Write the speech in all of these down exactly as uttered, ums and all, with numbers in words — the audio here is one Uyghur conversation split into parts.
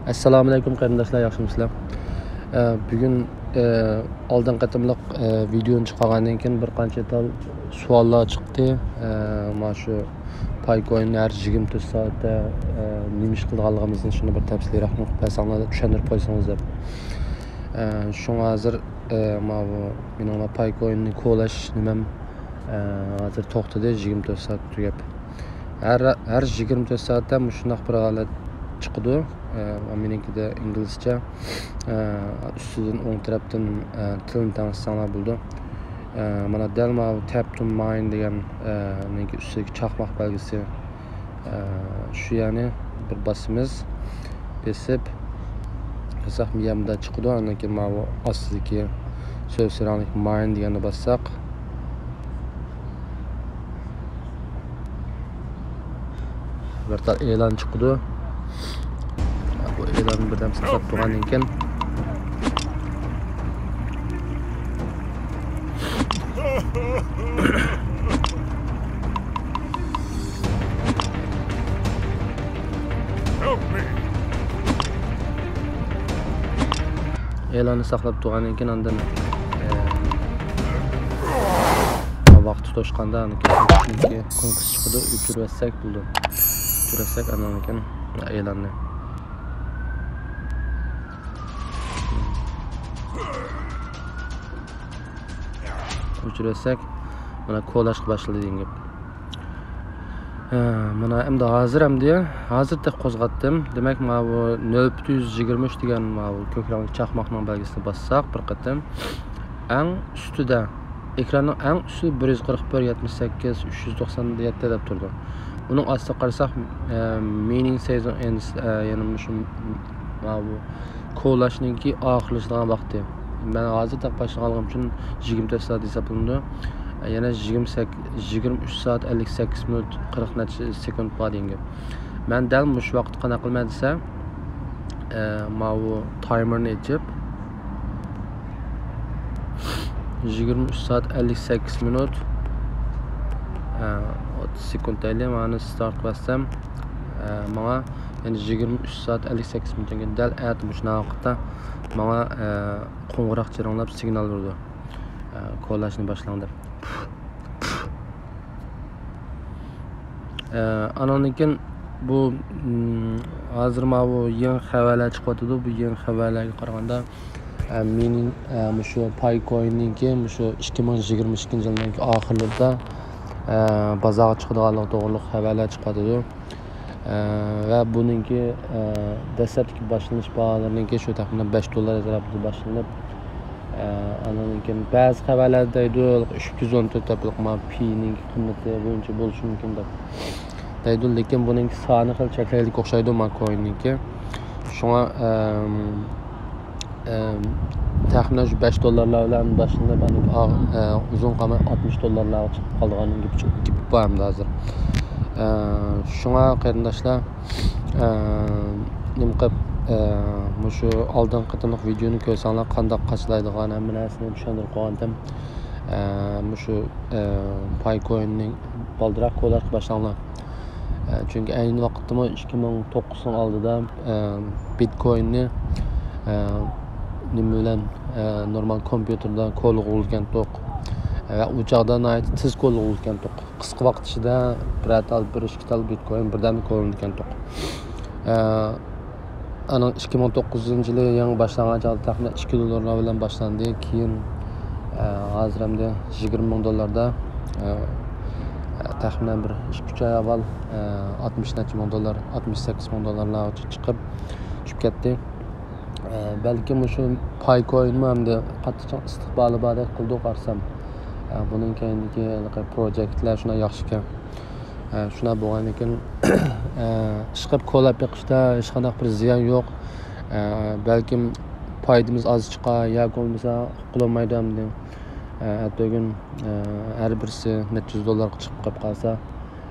ئەسسالامۇئەلەيكۇم قېرىنداشلار، ياخشىمۇسىلەر؟ ئە، بۈگۈن، ئە، ئالدىنقى قېتىملىق، ئە، ۋىدېونى چىقارغاندىن كېيىن بىر قانچە تال سوئاللار چىقتى. ئە، مانا شۇ پايكوين ھەر يىگىرمە تۆت سائەتتە، ئە، نېمە ئىش قىلىدىغانلىقىمىزنى شۇنى بىر تەپسىلىيرەك قىلىپ بەرسەڭلار، چۈشەندۈرۈپ قويسىڭىز دەپ. ئە، شۇڭا ھازىر، ئە، ماۋۇ مېنىڭ پايكويننى كولاش نېمەم، ئە، ھازىر توختىدى، يىگىرمە تۆت سائەت تۈگەپ. ھەر، ھەر يىگىرمە تۆت سائەتتە مۇشۇنداق بىر ھالەت چىقىدۇ. ئە، مېنىڭكىدە ئىنگلىزچە، ئە، ئۈستىدىن ئوڭ تەرەپتىن، ئە، تىلنى تەڭشىسەڭلار بولىدۇ. ئە، مانا دەل ماۋۇ تەپ تۇ ماين دېگەن، ئە، نىڭكى ئۈستىدىكى چاقماق بەلگىسى. ئە، شۇ يەرنى بىر باسىمىز. بېسىپ، باسساق، مۇنداق چىقىدۇ. ئاندىن كېيىن ماۋۇ ئاستىدىكى سۆز سىراڭدىكى ماين دېگەننى باسساق، بىر تال ئېلان چىقىدۇ. بۇ ئېلاننى بىردەم ساقلاپ تۇرغاندىن كېيىن، ئېلاننى ساقلاپ تۇرغاندىن كېيىن، ئاندىن، ئە، ۋاقتى توشقاندا، ئاندىن كېيىن كونكۇرس چىقىدۇ، ئۆچۈرۈۋەتسەك بولىدۇ. ئۆچۈرۈۋەتسەك، ئاندىن كېيىن ئېلاننى. ئۆچۈرۈۋەتسەك، مانا كولاشقا باشلىدى دېگەن گەپ. ھە، مانا ئەمدى ھازىر، ئەمدى ھازىر تېخى قوزغاتتىم. دېمەك، ماۋۇ نۆل پۈتۈن يۈز يىگىرمە ئۈچ دېگەن ماۋۇ كۆك رەڭلىك چاقماقنىڭ بەلگىسىنى باسساق بىر قېتىم، ئەڭ ئۈستىدە، ئېكراننىڭ ئەڭ ئۈستىدە بىر يۈز قىرىق بىر، يەتمىش سەككىز، ئۈچ يۈز توقسان يەتتە دەپ تۇرىدۇ. ئۇنىڭ ئاستىغا قارىساق، ئە، مېنىڭ سېزون ئېنس-، ئە، يەنە مۇشۇ ماۋۇ كولاشنىڭكى ئاخىرلىشىدىغان ۋاقتى. مەن ھازىر تاق باشلىغانلىقىم ئۈچۈن يىگىرمە تۆت سائەت ھېسابلىنىدۇ. يەنە يىگىرمە سەككىز، يىگىرمە ئۈچ سائەت ئەللىك سەككىز مىنۇت قىرىق نەچچە سېكۇنت بار دېگەن گەپ. مەن دەل مۇشۇ ۋاقىتتا قانداق قىلىمەن دېسە، ئە، ماۋۇ تايمېرنى ئېچىپ، يىگىرمە ئۈچ سائەت ئەللىك سەككىز مىنۇت، ئە، ئوتتۇز سېكۇنت دەيلى، مانا ستارت بەرسەم، ئە، ماڭا يەنە يىگىرمە ئۈچ سائەت ئەللىك سەككىز مىنۇتتىن كېيىن دەل ئەتە مۇشۇ ۋاقىتتا ماڭا، ئە، قوڭغۇراق جىرىڭلاپ سىگنال بېرىدۇ. ئە، كولاشنى باشلاڭ دەپ. ئە، ئانىڭدىن كېيىن بۇ، م، ھازىر ماۋۇ يېڭى خەۋەرلەر چىقىۋاتىدۇ. بۇ يېڭى خەۋەرلەرگە قارىغاندا، ئە، مېنىڭ، ئە، مۇشۇ پايكويننىڭكى مۇشۇ ئىككى مىڭ يىگىرمە ئىككىنچى يىلنىڭكى ئاخىرلىرىدا، ئە، بازارغا چىقىدىغانلىقى توغرۇلۇق خەۋەرلەر چىقىۋاتىدۇ. ئە، ۋە بۇنىڭكى، ئە، دەسلەپتىكى باشلىنىش باھالىرىنىڭكى شۇ تەخمىنەن بەش دوللار ئەتراپىدا باشلىنىپ، ئە، ئاندىن كېيىن بەزى خەۋەرلەردە دەيدۇ، ئۈچ يۈز ئون تۆت دەپ، مانا پىنىڭ قىممىتى بويىچە بولۇشى مۇمكىن دەپ دەيدۇ، لېكىن بۇنىڭكى سانى خېلى چەكلىكلىك ئوخشايدۇ، ما كويننىڭكى. شۇڭا، ئەم، ئەم، تەخمىنەن شۇ بەش دوللارلار بىلەن باشلىنىپ، ئاندىن كېيىن ئا-، ئە، ئۇزۇن قالماي ئاتمىش دوللارلارغا چىقىپ قالىدىغان گېپى، گېپى بار ئەمدى ھازىر. ئە، شۇڭا قېرىنداشلار، ئە، نېمە قىلىپ، ئە، مۇشۇ ئالدىنقى قېتىملىق ۋىدېونى كۆرسەڭلار، قانداق قاچىلايدىغان ھەممە نەرسىنى چۈشەندۈرۈپ قويغانتىم. ئە، مۇشۇ، ئە، پايكويننى بالدۇراق كولاپ باشلاڭلار. ئە، چۈنكى ئەينى ۋاقىتتىمۇ ئىككى مىڭ توققۇزنىڭ ئالدىدا، ئە، بىتكويننى، ئە، نېمە بىلەن، ئە، نورمال كومپيۇتېردا كولىغا بولىدىكەنتۇق. ئە، ئۇ چاغدا ناھايىتى تېز كولىغا بولىدىكەنتۇق. قىسقا ۋاقىت ئىچىدە بىرەر تال، بىر ئىككى تال بىتكوين بىردەمدە كولىنىدىكەنتۇق. ئە، ئانىڭ ئىككى مىڭ توققۇزىنچى يىلى يېڭى باشلانغان چاغدا تەخمىنەن ئىككى دوللارلار بىلەن باشلاندى. كېيىن، ئە، ھازىر ئەمدى يىگىرمە مىڭ دوللاردا، ئە، ئە، تەخمىنەن بىر ئىككى ئۈچ ئاي ئاۋۋال، ئە، ئاتمىش نەچچە مىڭ دوللار، ئاتمىش سەككىز مىڭ دوللارلارغىچە چىقىپ، چۈشۈپ كەتتى. ئە، بەلكىم مۇشۇ پايكوينمۇ ئەمدى قاتتىق چوڭ ئىستىقبالى باردەك قىلىدۇ قارىسام. ئە، بۇنىڭ كەينىدىكى ھېلىقى پروجېكتلار شۇنداق ياخشىكەن. ئە، شۇنداق بولغاندىكىن، ئە، ئىشقىلىپ كولاپ بېقىشتا ھېچقانداق بىر زىيان يوق. ئە، بەلكىم پايدىمىز ئاز چىقار ياكى بولمىسا قۇلىمايدۇ ئەمدى. ئە، ئەتىگۈن، ئە، ھەر بىرسى نەچچە يۈز دوللارغا چىقىپ قېلىپ قالسا،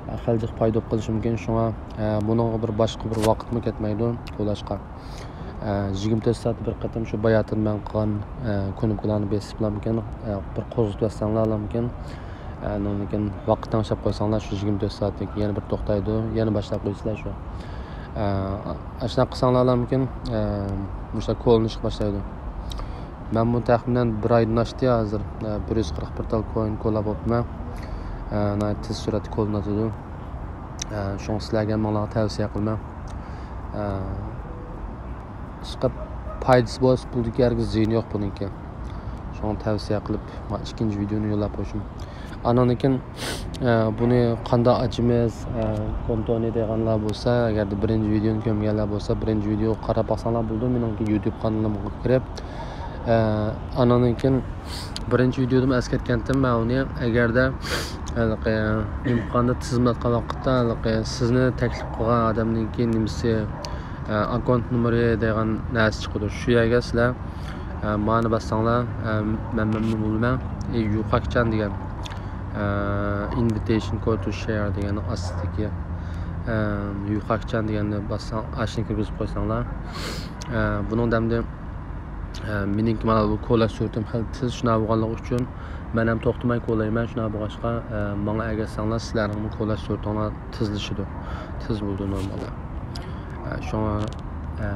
ئە، خېلى جىق پايدا بولۇپ قېلىشى مۇمكىن. شۇڭا، ئە، بۇنىڭغا بىر باشقا بىر ۋاقىتمۇ كەتمەيدۇ كولاشقا. ئە، يىگىرمە تۆت سائەتتە بىر قېتىم شۇ باياتىن مەن قىلغان، ئە، كۇنۇپكىلارنى بېسىپلامكىن، ئە، بىر قوزغىتىۋەتسەڭلارلامكىن. ئە، ئاندىن كېيىن ۋاقىت تەڭشەپ قويساڭلار، شۇ يىگىرمە تۆت سائەتتىن كېيىن يەنە بىر توختايدۇ، يەنە باشلاپ قويىسىلەر شۇ. ئاشۇنداق قىلساڭلارمىكىن، مۇشۇلار كوللىنىشقا باشلايدۇ. مەنمۇ تەخمىنەن بىر ئايدىن ئاشتى ھازىر، بىر يۈز قىرىق بىر تال كوين كوللاپ بوپتىمەن. ناھايىتى تېز سۈرئەتتە كوللىنىۋاتىدۇ. شۇڭا سىلەرگە ھەممىڭلارغا تەۋسىيە قىلىمەن. ئىشقىلىپ پايدىسى بولسا بولىدۇكى، ھەرگىز زىيىنى يوق بۇنىڭكى. شۇڭا تەۋسىيە قىلىپ، مانا ئىككىنچى ۋىدېونى يوللاپ قويۇشۇم. ئانىڭدىن كېيىن، ئە، بۇنى قانداق ئاچىمىز، ئە، كونتونى دەيدىغانلار بولسا، ئەگەردە بىرىنچى ۋىدېونى كۆرمىگەنلەر بولسا، بىرىنچى ۋىدېوغا قاراپ باقساڭلار بولىدۇ، مېنىڭكى يۇتۇب قانىلىمغا كىرىپ. ئە، ئانىڭدىن كېيىن بىرىنچى ۋىدېودىمۇ ئەسكەرتكەنتىم مەن ئۇنى، ئەگەردە ھېلىقى نېمە قىلغاندا تىزىملاتقان ۋاقىتتا ھېلىقى سىزنى تەكلىپ قىلغان ئادەمنىڭكى نېمىسى، ئە، ئاككونت نومۇرى دەيدىغان نەرسە چىقىدۇ. شۇ يەرگە سىلەر، ئە، مانى باسساڭلار، ئە، مەن مەمنۇن بولىمەن. ئى، يۇقاكچان دېگەن، ئە، invitation code to share دېگەن ئاستىدىكى، ئە، يۇقاكچان دېگەننى باسساڭ، ئاشۇنى كىرگۈزۈپ قويساڭلار. ئە، بۇنىڭدا ئەمدى، ئە، مېنىڭكى مانا بۇ كولاژ سۈرىتىم خېلى تېز شۇنداق بولغانلىقى ئۈچۈن، مەن ھەم توختىماي كولايمەن. شۇنداق بولغاچقا، ئە، ماڭا ئەگەشسەڭلار، سىلەرنىڭمۇ كولاژ سۈرىتىڭلار تېزلىشىدۇ. تېز بولىدۇ نورمالدا. ئە، شۇڭا، ئە،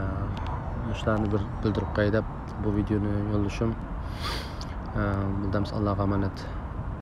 مۇشۇلارنى بىر بىلدۈرۈپ قوياي دەپ بۇ ۋىدېونى يوللىشىم. ئە، بىلدەمسىز، ئاللاغا ئامانەت.